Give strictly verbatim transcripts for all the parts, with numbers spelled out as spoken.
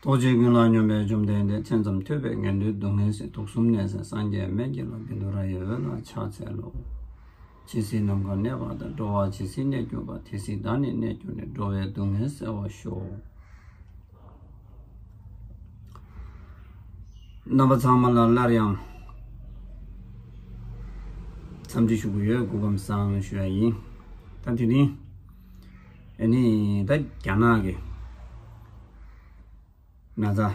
རྟོག་བཅས་ཀུན་ལ་སྙོམས་པའི་བཅོམ་ལྡན་འདས། མཚན་ཙམ་ཐོས་པས་ངན་འགྲོའི་སྡུག་བསྔལ་སེལ། དུག་གསུམ་ནད་སེལ་སངས་རྒྱས་སྨན་གྱི་བླ། བཻ་ཌཱུརྱ་ཡི་འོད་ལ་ཕྱག་འཚལ་ལོ། ཇི་སྲིད་ནམ་མཁའ་གནས་པ་དང་། འགྲོ་བ་ཇི་སྲིད་གནས་གྱུར་པ། དེ་སྲིད་བདག་ནི་གནས་གྱུར་ནས། འགྲོ་བའི་སྡུག་བསྔལ་སེལ་བར་ཤོག། རྣམ་པ་ཚང་མ་ལ་སླར་ཡང་འཚམས་འདྲི་ཞུ་གི་ཡོད། སྐུ་ཁམས་བཟང་ཞུ་ཡ་ཡིན། ད་དེ་རིང་ཨ་ནི་ད་རྒྱ་ནག་གི་ན་ཚ་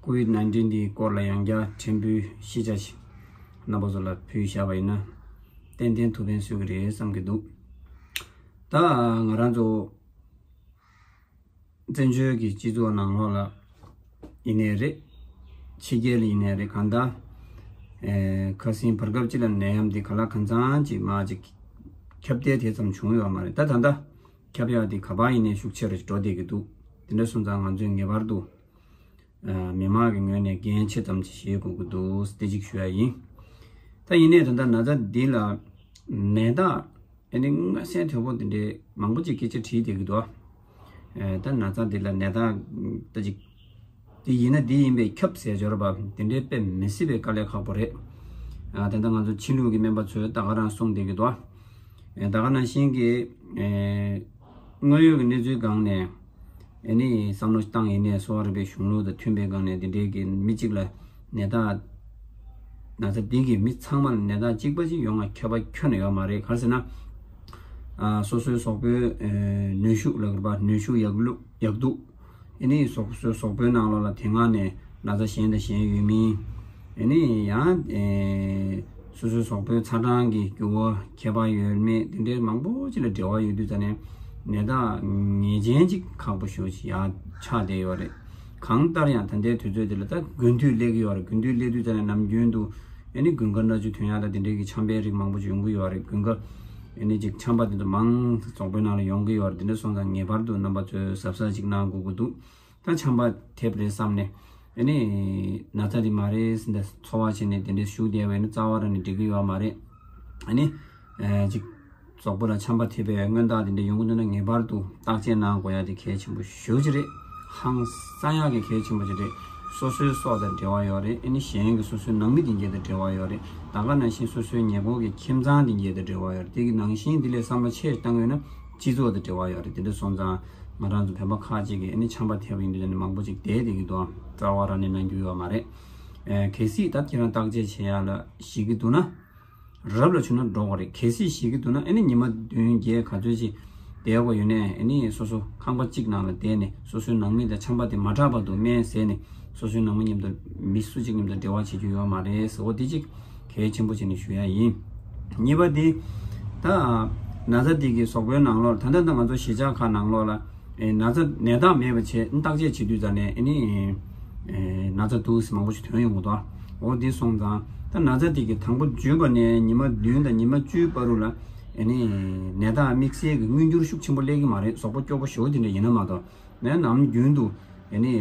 ཀོ་ཝིད་ནའིན་ཊིན་འདིའི་སྐོར་ལ་ཡང་བསྐྱར་ཕྲན་བུའི་ཤེས་བྱ་ཞིག་རྣམ་པ་ཚོ་ལ་ཕུལ་བཞག་པ་ཡིན་ན་ཏན་ཏན་ཐུགས་ཕན་གསོས་ཀྱི་རེད་བསམ་གྱི་འདུག། ད་ང་རང་ཚོ་བཙན་བྱོལ་གྱི་སྤྱི་ཚོགས་ནང་ལོགས་ལ་ཡིན་ནའི་རེད། ཕྱི་རྒྱལ་ལ་ཡིན་ནའི་རེད། གང་ལྟར་ཨེ་ཁ་སང་བར་སྐབས་ཅིག་ལ་ནད་ཡམས་འདི་ག་ལ་གང་འཚམ་ཅིག་མར་ཅིག་ཁྱབ་གདལ་དེ་ཙམ་བྱུང་ཡོད་མ་རེད། ད་ད་ལྟ་ཁྱབ་ཡག་འདི་ག་པར་ཡིན་ནའི་ཤུགས་ཆེ་རུ་འགྲོ་བསྡད་ཀྱི་འདུག། དེ་འདྲ་སོང་ཙང་ང་ཚོས་ངེས་པར་དུ་ཨ་མི་མང་གི་ངོས་ནས་འགན་ཆེ་ཙམ་ཅིག་བཞེས་དགོས་ཀྱི་འདུག། དེ་གཅིག་ཞུ་ཡ་ཡིན། ད་ཡིན་ནའི་ད་ལྟ་ན་ཚ་འདི་ལ་ནད་རྟགས་ཨ་ནི་མངོན་གསལ་དོད་པོ་དེ་འདྲའི་མང་པོ་ཅིག་སྐད་ཆ་དྲིས་བསྡད་ཀྱི་འདུག། ཨ་ད་ན་ཚ་འདི་ལ་ནད་རྟགས་ད་ཅིག་དེ་ཡིན་ན་འདི་ཡིན་པས་ཁྱབ་ཟེར་འབྱོར་བ་དེ་འདྲའི་དཔེ་མི་སྲིད་པའི་དཀའ་ལས་ཁག་པོ་རེད། ཨ་ད་ལྟ་ང་ཚོ་ཕྱི་ལུགས་ཀྱི་སྨན་པ་ཚོས་ད་ག་རང་གསུངས་བསྡད་ཀྱི་འདུག། ཨ་ད་ག་ནང་བཞིན་གྱི་ཨ་དངོས་ཡོད་ཀྱི་གནས་ཚུལ་སྒང་ནས་ཨ་ནི་བསམ་བློ་བཏང་ཡིན་ནའི་གསོ་བ་རིག་པའི་གཞུང་ལུགས་དང་མཐུན་པའི་སྒང་ནས་འདི་འདྲའི་གི་མི་གཅིག་ལ་ནད་རྟགས་ན་ཚ་འདི་གི་མི་ཚང་མ་ལ་ནད་རྟགས་གཅིག་པ་ཅིག་ཡོང་བ་ཁྱབ་པ་ཁྱོན་ནས་ཡོད་མ་རེད། ག་རེ་ཟེར་ན་ཨ་སོ་སོའི་གཟུགས་པོའི་ཨ་ནུས་ཤུགས་ལ་ག་རེ་ཟེར་བ་ནུས་ཤུགས་ཡག་ལུགས་ཡག་སྡུག། ཨ་ནི་སོ་སོའི་གཟུགས་པོའི་ནང་ལོགས་ལ་དེ་སྔ་ནས་ན་ཚ་གཞན་དང་གཞན་ཡོད་མིན། ཨ་ནི་ཡང་ཨེ་སོ་སོའི་གཟུགས་པོའི་ཚ་གྲང་གི་འགྱུར་བ་ཁྱད་པར་ཡོད་མེད་དེ་འདྲའི་མང་པོ་ཅིག་ལ་འབྲེལ་བ་ཡོད་དུས་ཙ་ནས་ནད་རྟགས་ངེས་ཅན་ཅིག་ཁག་པོ་ཞེ་པོ་ཅིག་ཡར་ཆགས་བསྡད་ཡོད་རེད། གང་ལྟར་ཡང་ད་ལྟའི་དུས་ཚོད་འདི་ལ་ད་དགུན་དུས་སླེབས་ཀྱི་ཡོད་རེད། དགུན་དུས་སླེབས་དུས་ཙ་ནས་ནམ་རྒྱུན་དུ་ཨ་ནི་དགུན་ཁ་སྣ་ཆུ་ཐོན་ཡག་དང་དེ་འདྲའི་གི་ཆམ་པའི་རིགས་མང་པོ་ཅིག་ཡོང་གི་ཡོད་རེད། དགུན་ཁ་ཨ་ནི་ཅིག་ཆམ་པ་དེ་ཚོ་མང་གཟུགས་པོའི་ནང་ལ་ཡོང་གི་ཡོད་རེད། དེ་འདྲ་སོང་ཙང་ངེས་པར་དུ་རྣམ་པ་ཚོས་གཟབ་གཟབ་ཅིག་གནང་དགོས་ཀྱི་འདུག། ད་ཆམ་པ་ཐེབས་རེད་བསམ་ནས་ཨ་ནི་ན་ཚ་དེ་མ་རེད་ཟེར་ནས་ཚོར་བ་བྱས་ནས་དེ་འདྲའི་བཞུགས་བསྡད་པ་ཡིན་ན་རྩ་བ་རང་ནས་འགྲིག་གི་ཡོད་མ་རེད། ཨ་ནི་ཨ་ཅིག་གཟུགས་པོ་ལ་ཆམ་པ་ཐེབས་པའི་སྔོན་རྟགས་དེ་འདྲ་ཡོང་གི་འདུག་ན་ངེས་པར་དུ་བརྟག་དཔྱད་གནང་དགོས་ཡ་དེ་གལ་ཆེན་པོ་ཞེ་པོ་ཅིག་རེད། ཧང་སང་ཡག་གི་གལ་ཆེན་པོ་ཅིག་རེད། སོ་སོའི་སྲོག་དང་འབྲེལ་བ་ཡོད་རེད། ཨ་ནི་གཞན་གྱི་སོ་སོའི་ནང་མི་དེ་འདྲ་དང་འབྲེལ་བ་ཡོད་རེད། ད་ག་ནང་བཞིན་སོ་སོའི་ཉེ་འཁོར་གྱི་ཁྱིམ་ཚང་དེ་འདྲ་དང་འབྲེལ་བ་ཡོད་རེད། དེ་གི་ནང་བཞིན་དེ་ལས་བསམ་པ་ཆེ་བཏང་ཡོད་ན་སྤྱི་ཚོགས་དང་འབྲེལ་བ་ཡོད་རེད། དེ་འདྲ་སོང་ཙང་ང་རང་ཚོ་བོད་པ་ཁག་ཅིག་གིས་ཨ་ནི་ཆམ་པ་ཐེབས་ཡིན་དུས་ནས་མང་པོ་ཅིག་བསྡད་བསྡད་ཀྱི་འདུག། རྩ་བ་རང་ནས་གནང་རྒྱུ་ཡོད་མ་རེད། ཨ་གལ་སྲིད་ད་ཁྱེད་རང་བརྟག་དཔྱད་བྱེད་ཡག་ལ་ཞེད་ཀྱི་འདུག་ན། རབ་ལ་བྱུང་ན་འགྲོ་དགོས་རེད། གལ་སྲིད་ཞེད་ཀྱི་འདུག་ན་ཨ་ནི་ཉི་མ་བདུན་བརྒྱད་ག་ཚོད་ཅིག་བསྡད་དགོས་ཡོད་ནའི་ཨ་ནི་སོ་སོ་ཁང་པ་གཅིག་ནང་ལ་བསྡད་ནས་སོ་སོའི་ནང་མི་དང་ཆམ་པ་དེ་མ་དྲག་བར་དུ་སྨན་བཟས་ནས་སོ་སོའི་ནང་མི་མཉམ་དུ་མི་སུ་གཅིག་མཉམ་དུ་འབྲེལ་བ་བྱེད་རྒྱུ་ཡོད་མ་རེད་ཟེར། འོ་དེ་གཅིག་གལ་ཆེན་པོ་བྱས་ནས་ཞུ་ཡ་ཡིན། གཉིས་པ་དེ་ད་ན་ཚ་དེ་གི་གཟུགས་པོའི་ནང་ལོགས་ད་ལྟ་ད་ང་ཚོ་གཞིས་ཆགས་ཁག་ནང་ལོགས་ལ་ཨེ་ན་ཚ་ནད་རྟགས་མེད་པ་བྱས་བརྟག་དཔྱད་བྱེད་དུས་ཙ་ནས་ཨ་ནི་ཨེ་ན་ཚ་འདུག་ཟེར་མང་པོ་ཞིག་ཐོན་ཡོང་གི་འདུག། འོ་འདི་སོང་ཙང་ད་ན་ཚ་དེ་གི་དང་པོ་འཇུས་པ་ནས་ཉི་མ་བདུན་དང་ཉི་མ་བཅུའི་བར་དུ་ལ་ཨ་ནི་ནད་རྟགས་དམིགས་བསལ་གྱི་མངོན་འགྱུར་ཤུགས་ཆེན་པོ་སླེབས་ཀྱི་མ་རེད། གཟུགས་པོ་སྐྱོ་པོ་ཞེ་པོ་དེ་འདྲ་ཡིན་ན་མ་གཏོགས་ནད་ནམ་རྒྱུན་དུ་ཨ་ནི་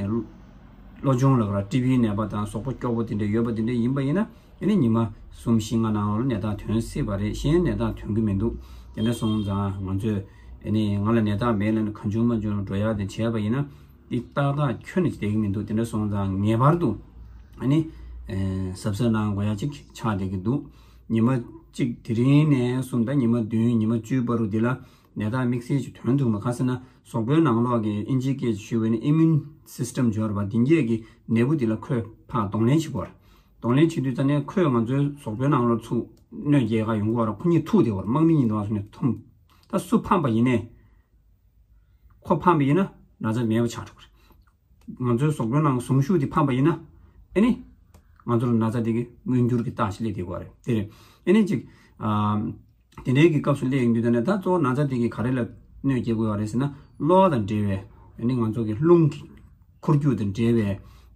གློ་གཅོང་ལ་ག་ཊི་བིའི་ནད་པ་དང་གཟུགས་པོ་སྐྱོ་པོ་དེ་འདྲ་ཡོད་པ་དེ་འདྲ་ཡིན་པ་ཡིན་ན། ཨ་ནི་ཉི་མ་གསུམ་བཞི་ལྔ་ནང་ལ་ནད་རྟགས་ཐོན་སྲིད་པ་རེད། གཞན་ནད་རྟགས་ཐོན་གྱི་མི་འདུག། དེ་འདྲ་སོང་ཙང་ང་ཚོས་ཨ་ནི་ང་ལ་ནད་རྟགས་མེད་ལབ་ནས་གང་བྱུང་མང་བྱུང་འགྲོ་ཡག་དེ་བྱས་པ་ཡིན་ན་འདི་ཏག་ཏག་ཁྱོན་ནས་བསྡད་ཀྱི་མི་འདུག། དེ་འདྲ་སོང་ཙང་ངེས་པར་དུ་ཨ་ནི་གཟབ་གཟབ་གནང་དགོས་ཡ་ཅིག་ཆགས་བསྡད་ཀྱི་འདུག། ཉི་མ་གཅིག་དེ་རིང་ནས་བཟུང་ད་ཉི་མ་བདུན་ཉི་མ་བཅུའི་བར་དུ་འདི་ལ་ནད་རྟགས་དམིགས་བསལ་ཅིག་ཐོན་ཐུབ་མ། ག་ཟེར་ན་གཟུགས་པོའི་ནང་ལོགས་ཀྱི་ཨིན་ཇིའི་སྐད་ཞུས་པ་ཡིན་ན་ཨི་མིའུན་སིས་ཊམ་འབྱོར་བ་འདི་གས་ཀྱི་ནད་འབུ་འདི་ལ་ཁོས་ཕར་གདོང་ལེན་བྱེད་དགོས་རེད། གདོང་ལེན་བྱེད་དུས་ཙ་ནས་ཁོས་ང་ཚོའི་གཟུགས་པོའི་ནང་ལ་ཚུར་གནོད་སྐྱེལ་ག་ཡོང་གི་ཡོད་རེད། ཁོ་གཉིས་ཐུག་བསྡད་ཡོད་རེད། དམག་མི་གཉིས་འདུག་བ་སོང་ནས་ཐུམ། ད་སུ་ཕམ་པ་ཡིན་ནའི། ཁོ་ཕམ་པ་ཡིན་ན་ན་ཚ་མེད་པ་ཆགས་འགྲོ་གི་རེད། ང་ཚོའི་གཟུགས་པོའི་ནང་གཟུངས་གཞུག་དེ་ཕམ་པ་ཡིན་ན། ཨེ་ནི། ང་ཚོ་ལ་ན་ཚ་དེ་གི་མངོན་འགྱུར་གྱི་རྟགས་ཤིག་སླེབས་བསྡད་ཡོད་རེད། དེ་རེད། ཨེ་ནི་ཅིག་ཨ། དེ་འདྲའི་གི་སྐབས་སུ་སླེབས་ཡོང་དུས་ད་ནས་ད་གཙོ་བོ་ན་ཚ་དེ་གིས་ག་རེ་ལ་གནོད་སྐྱེལ་གྱི་ཡོད་རེད་ཟེར་ན་གློ་བ་དང་འབྲེལ་བའི་ཨ་ནི་ང་ཚོ་གི་རླུང་གི་འཁོར་རྒྱུག་དང་འབྲེལ་བའི་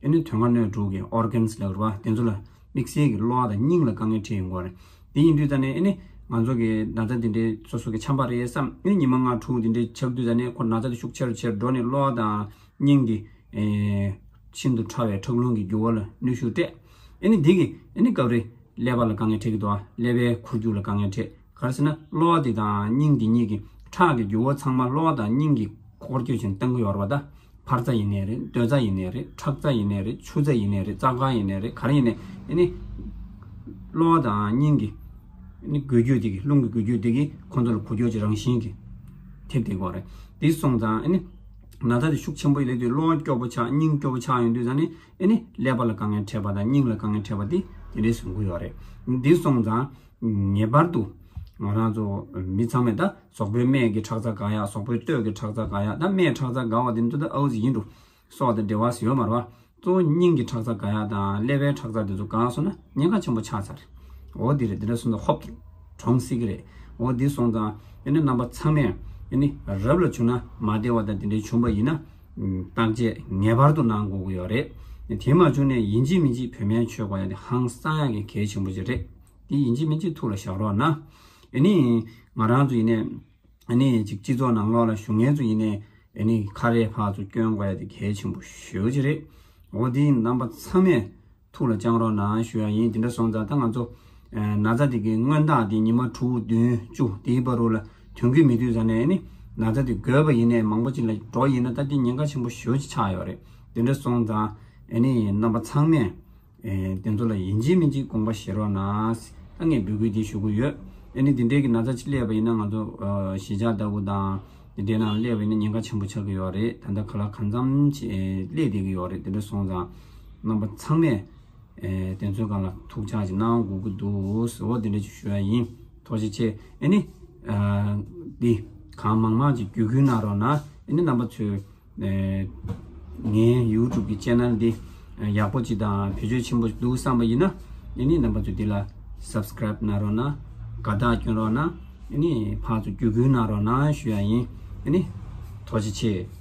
ཨ་ནི་དོན་ལྔ་སྣོད་དྲུག་གི་ཨོར་གན་སི་ལབ་རེད་པ། དེ་ཚོ་ལ་དམིགས་བསལ་གྱི་གློ་བ་དང་སྙིང་ལ་དཀའ་ངལ་འཕྲད་ཡོང་གི་ཡོད་རེད། དེ་ཡིན་དུས་ད་ནས་ཨ་ནི་ང་ཚོ་གི་ན་ཚ་དེ་འདྲའི་སོ་སོ་གི་ཆམ་པ་རེད་བསམ། ཨ་ནི་ཉི་མ་ལྔ་དྲུག་དེ་འདྲའི་ཆགས་དུས་ད་ནས་ཁོ་ན་ཚ་དེ་ཤུགས་ཆེ་རུ་ཆེ་རུ་འགྲོ་ནས་གློ་བ་དང་སྙིང་གི་ཨེ། ཤིན་ཏུ་ཕྲ་བའི་ཁྲག་རླུང་གི་རྒྱུ་བ་ལ་གནོན་ཤུགས་སྤྲད། ཨེ་ནི་འདི་གིས་ཨེ་ནི་སྐབས་རེ་ཀླད་པ་ལ་དཀའ་ངལ་འཕྲད་ཀྱི་འདུག་ཨ། ཀླད་པའི་འཁོར་རྒྱུག་ལ་དཀའ་ངལ་འཕྲད། ག་རེ་ཟེར་ན་གློ་བ་འདི་དང་སྙིང་འདི་གཉིས་ཀྱི་ཁྲག་གི་རྒྱུ་བ་ཚང་མ་གློ་བ་དང་སྙིང་གི་འཁོར་རྒྱུག་བྱས་ནས་བཏང་གི་ཡོད་རེད་པ། ད་ འཕར་རྩ་ཡིན་ནའི་རེད། གཏོད་རྩ་ཡིན་ནའི་རེད། ཁྲག་རྩ་ཡིན་ནའི་རེད། ཆུ་རྩ་ཡིན་ནའི་རེད། རྩ་དཀར་ཡིན་ནའི་རེད། ག་རེ་ཡིན་ནའི་ཨེ་ནི་གློ་བ་དང་སྙིང་གི་ཨེ་ནི་འགུལ་སྐྱོད་དེ་གི་རླུང་གི་འགུལ་སྐྱོད་དེ་གི་ཁོང་ཚོ་ལ་འགུལ་སྐྱོད་ཀྱི་རང་བཞིན་གྱི་ཐེབས་བསྡད་ཀྱི་ཡོད་རེད། དེ་སོང་ཙང་ཨེ་ནི་ན་ཚ་དེ་ཤུགས་ཆེན་པོ་ཡིན་ལབ་དུས་གློ་བ་སྐྱོ་པོ་ཆགས། སྙིང་སྐྱོ་པོ་ཆགས་ཡོང་དུས་ཙང་ནི་ཨེ་ནི་ཀླད་པ་ལ་དཀའ་ངལ་འཕྲད་པ་དང་སྙིང་ལ་དཀའ་ངལ་འཕྲད་པ་དེ་དེ་འདྲའི་བཟོ་གི་ཡོད་རེད། དེ་སོང་ཙང་ངེས་པར་དུ་ང་རང་ཚོ་མི་ཚང་མས་ད་གཟུགས་པོའི་སྨད་ཀྱི་ཁྲག་རྩ་འགག་ཡག་གཟུགས་པོའི་སྟོད་ཀྱི་ཁྲག་རྩ་འགག་ཡག་ད་སྨད་ཁྲག་རྩ་འགག་པ་དེ་ཚོ་ད་ཨའུ་ཙི་ཡིན་འགྲོ། སྲོག་དང་འབྲེལ་བ་ཟེར་ཡོད་མ་རེད་བ། གཙོ་བོ་སྙིང་གི་ཁྲག་རྩ་འགག་ཡག་དང་ཀླད་པའི་ཁྲག་རྩ་དེ་ཚོ་འགག་སོང་ན་ཉེན་ཁ་ཆེན་པོ་ཆགས་ཚར་རེད། འོ་དེ་རེད། དེ་འདྲ་སོང་ཙང་ཧོབ་གྲོངས་སྲིད་ཀྱི་རེད། འོ་དེ་སོང་ཙང་ཨེ་ནི་རྣམ་པ་ཚང་མས་ཨེ་ནི་རབ་ལ་བྱུང་ན་མ་བདེ་བ་དང་དེ་འདྲའི་བྱུང་པ་ཡིན་ན་བརྟག་དཔྱད་ངེས་པར་དུ་གནང་དགོས་ཀྱི་ཡོད་རེད། དེ་མ་བྱུང་ནས་ཡིན་གཅིག་མིན་གཅིག་བོད་སྨན་མཆོད་དགོས་ཡག་དེ་ཧང་སང་ཡག་གི་གལ་ཆེན་པོ་ཅིག་རེད། དེ་ཡིན་གཅིག་མིན་གཅིག་ཐུགས་ལ་བཞག་རོགས་གནང་། ཨེ་ནི་ང་རང་ཚོ་ཡིན་ནའི་ཨ་ནི་ཅིག་སྤྱི་ཚོགས་ནང་ལོགས་ལ་བཞུགས་མཁན་ཚོ་ཡིན་ནའི་ཨ་ནི་ཁ་རས་ཕར་ཚུར་སྐྱོན་དགོས་ཡག་དེ་གལ་ཆེན་པོ་ཞེ་པོ་ཅིག་རེད། འོ་དེ་རྣམ་པ་ཚང་མས་ཐུགས་ལ་བཅངས་རོགས་གནང་ཞུ་ཡག་ཡིན། དེ་འདྲ་སོང་ཙང་ད་ང་ཚོ་ཨ་ན་ཚ་དེ་གི་སྔོན་རྟགས་དེ་ཉི་མ་དྲུག་བདུན་བཅུ་དེའི་བར་དུ་ལ་ཐོན་གྱི་མེད་དུས་ཙང་ནས་ཨ་ནི་ན་ཚ་དེ་འགོས་པ་ཡིན་ནའི་མང་པོ་ཅིག་ལ་འགྲོ་ཡིན་ན་ད་དེ་ཉེན་ཁ་ཆེན་པོ་ཞེ་པོ་ཅིག་ཆགས་ཡོད་རེད། དེ་འདྲ་སོང་ཙང་ཨ་ནི་རྣམ་པ་ཚང་མས། ཨེ་དེ་ཚོ་ལ་ཡིན་གཅིག་མིན་གཅིག་དགོངས་པ་བཞེས་རོགས་གནང་། ད་ངས་འབོད་སྐུལ་འདི་ཞུ་གི་ཡོད། ཨེ་ནི་འདི་འདྲའི་གི་ན་ཚ་ཅིག་སླེབས་པ་ཡིན་ན་ང་ཚོ་ཨ་གཞིས་ཆགས་ལྟ་བུ་དང་འདི་འདྲའི་ནང་སླེབས་པ་ཡིན་ན་ཉེན་ཁ་ཆེན་པོ་ཆགས་ཀྱི་ཡོད་རེད། ད་ལྟ་ག་ལ་གང་འཚམ་ཅིག་སླེབས་བསྡད་ཀྱི་ཡོད་རེད། དེ་འདྲ་སོང་ཙང་རྣམ་པ་ཚང་མས་ཨེ་དེ་ཚོའི་སྒང་ལ་ཐུགས་ཅག་ཅིག་གནང་དགོས་ཀྱི་འདུག་ཟེར་བ་འདི་འདྲ་ཅིག་ཞུ་ཡག་ཡིན། ཐུགས་རྗེ་ཆེ། ཨེ་ནི་ཨ་འདི་གང་མང་མང་ཅིག་བརྒྱུད་སྐུལ་གནང་རོགས་གནང་། ཨེ་ནི་རྣམ་པ་ཚོས། ཨེ་ངའི་ཡུ་ཊུབ་ཀྱི་ཆེ་ནལ་འདི་ཡག་པོ་ཅིག་དང་བེད་སྤྱོད་ཆེན་པོ་ཞིག་འདུག་བསམ་པ་ཡིན་ན་ཨེ་ནི་རྣམ་པ་ཚོས་འདི་ལ་སབ་སི་ཀ་རེབ་གནང་རོགས་གནང་། དགའ་རྟགས་སྐྱོན་རོགས་གནང་། ཨེ་ནི་ཕར་ཚུར་བརྒྱུད་སྐུལ་གནང་རོགས་གནང་ཞུ་ཡག་ཡིན། ཨེ་ནི་ཐུགས་རྗེ་ཆེ།